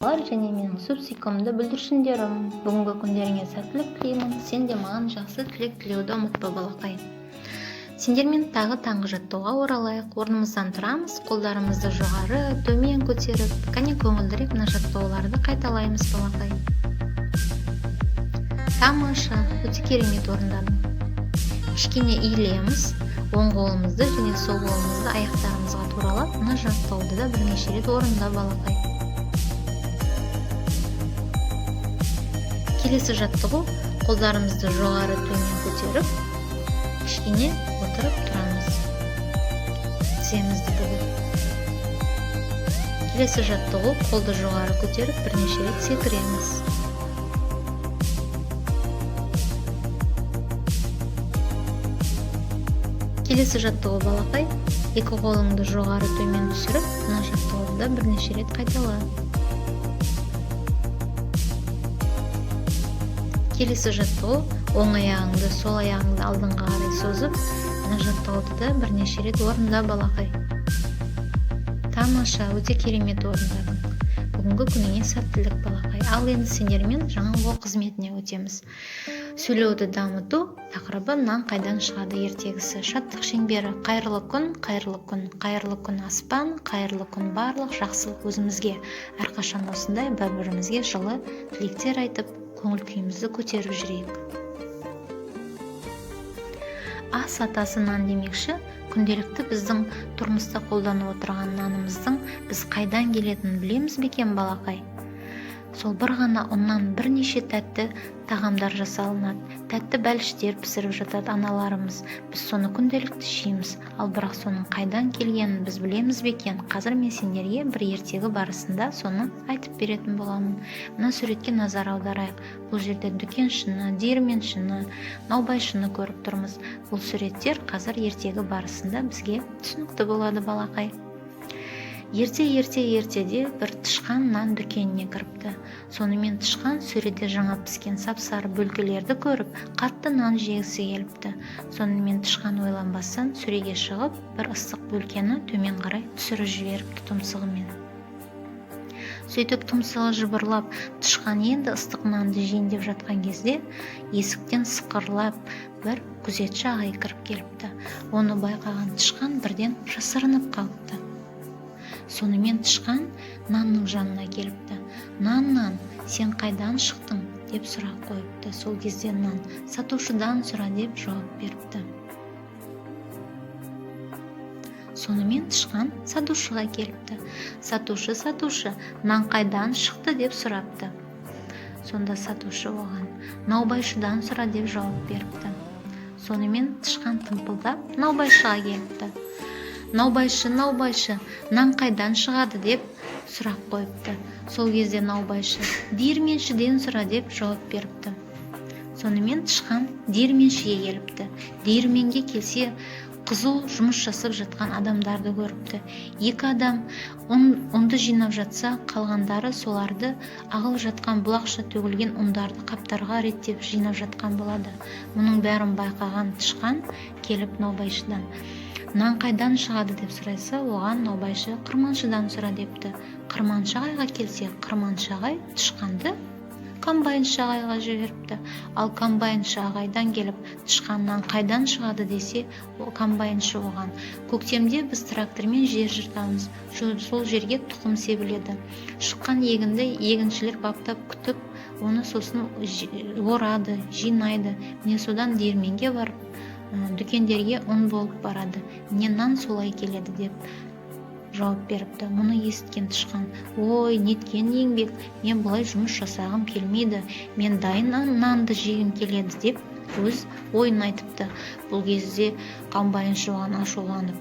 Балалар және менің сүп-сүйкімді бүлдіршіндерім, бүгінгі күндеріңе сәттілік тілеймін. Сен де маған жақсы тілек тілеуді ұмытпа, балақай. Сендермен тағы таңғы жаттығуға оралайық. Орнымыздан тұрамыз, қолдарымызды жоғары, төмен көтеріп, кәне көңілдірек мына жаттығуларды қайталаймыз, балақай. Тамаша, өте керемет орындадың. Кішкене иілеміз, оң қолымызды және сол қолымызды аяқтарымызға туралап, мына жаттығуды да бірнеше рет орында, балақай. Келесі жаттығу, қолдарымызды жоғары төмен көтеріп, кішкене отырып тұрамыз. Тіземізді бүгіп. Келесі жаттығу, қолды жоғары көтеріп, бірнеше рет секіреміз. Келесі жаттығу, балақай, екі қолыңды жоғары төмен түсіріп, мына жаттығуды да бірнеше рет қайтала. Келесі жаттығу, оң аяғыңды, сол аяғыңды алдыңға қарай созып, мына жаттығуды да бірнеше рет орында, балақай. Тамаша, өте керемет орындадың. Бүгінгі күніңе сәттілік, балақай. Ал енді сендермен жаңа оқу қызметіне өтеміз. Сөйлеуді дамыту тақырыбы нан қайдан шығады ертегісі. Шаттық шеңбері. Қайырлы күн, қайырлы күн, қайырлы күн аспан, қайырлы күн барлық жақсылық өзімізге. Әрқашан осындай бір-бірімізге жылы тілектер айтып, көңіл күйімізді көтеріп жүрейік. Ас атасы нан демекші, күнделікті біздің тұрмыста қолданып отырған нанымыздың біз қайдан келетінін білеміз бе екен, балақай? Сол бір ғана ұннан бірнеше тәтті тағамдар жасалынады. Тәтті бәліштер пісіріп жатады аналарымыз. Біз соны күнделікті жейміз. Ал бірақ соның қайдан келгенін біз білеміз бе екен? Қазір мен сендерге бір ертегі барысында соны айтып беретін боламын. Мына суретке назар аударайық. Бұл жерде дүкеншіні, диірменшіні, наубайшыны көріп тұрмыз. Бұл суреттер қазір ертегі барысында бізге түсінікті болады, балақай. Ерте-ерте ертеде бір тышқан нан дүкеніне кіріпті. Сонымен тышқан сөреде жаңа піскен сап-сары бөлкелерді көріп, қатты нан жегісі келіпті. Сонымен тышқан ойланбастан сөреге шығып, бір ыстық бөлкені төмен қарай түсіріп жіберіпті тұмсығымен. Сөйтіп тұмсығы жыбырлап, тышқан енді ыстық нанды жейін деп жатқан кезде, есіктен сықырлап бір күзетші ағай кіріп келіпті. Оны байқаған тышқан бірден жасырынып қалыпты. Сонымен тышқан нанның жанына келіпті. Нан, нан, сен қайдан шықтың? Деп сұрақ қойыпты. Сол кезде нан, сатушыдан сұра деп жауап беріпті. Сонымен тышқан сатушыға келіпті. Сатушы, сатушы, нан қайдан шықты деп сұрапты. Сонда сатушы оған, наубайшыдан сұра деп жауап беріпті. Сонымен тышқан тымпылдап наубайшыға келіпті. Наубайшы, наубайшы, нан қайдан шығады деп сұрақ қойыпты. Сол кезде наубайшы, диірменшіден сұра деп жауап беріпті. Сонымен тышқан диірменшіге келіпті. Диірменге келсе, қызу жұмыс жасап жатқан адамдарды көріпті. Екі адам ұнды жинап жатса, қалғандары соларды ағылып жатқан бұлақша төгілген ұндарды қаптарға реттеп жинап жатқан болады. Мұның бәрін байқаған тышқан келіп наубайшыдан нан қайдан шығады деп сұрайса, оған наубайшы қырманшыдан сұра депті. Қырманшы ағайға келсе, қырманшы ағай тышқанды комбайншы ағайға жіберіпті. Ал комбайншы ағайдан келіп тышқан нан қайдан шығады десе, комбайншы оған көктемде біз трактормен жер жыртамыз, сол жерге тұқым себіледі. Шыққан егінді егіншілер баптап күтіп, оны сосын орады, жинайды. Міне содан диірменге барып, дүкендерге ұн болып барады. Міне нан солай келеді деп жауап беріпті. Мұны есіткен тышқан, ой, неткен еңбек, мен бұлай жұмыс жасағым келмейді, мен дайын нанды жегім келеді деп өз ойын айтыпты. Бұл кезде комбайншы оған ашуланып,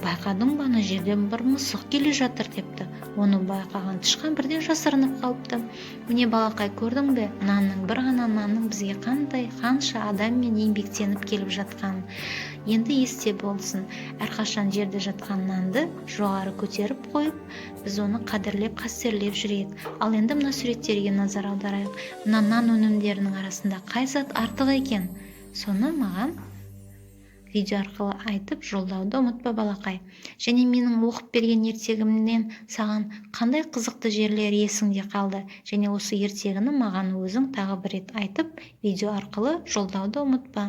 байқадың ба, ана жерден бір мысық келе жатыр депті. Оны байқаған тышқан бірден жасырынып қалыпты. Міне, балақай, көрдің бе, нанның, бір ғана нанның бізге қандай қанша адаммен еңбектеніп келіп жатқанын. Енді есте болсын, әрқашан жерде жатқан нанды жоғары көтеріп қойып, біз оны қадірлеп, қастерлеп жүрейік. Ал енді мына суреттерге назар аударайық. Мына нан өнімдерінің арасында қай зат артық екен? Соны маған Видео арқылы айтып жолдауды ұмытпа, балақай. Және менің оқып берген ертегімнен саған қандай қызықты жерлер есіңде қалды? Және осы ертегіні маған өзің тағы бір рет айтып, видео арқылы жолдауды ұмытпа.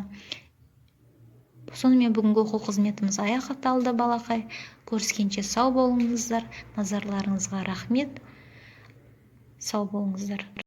Сонымен, бүгінгі оқу қызметіміз аяқталды, балақай. Көріскенше сау болыңыздар! Назарларыңызға рахмет, сау болыңыздар!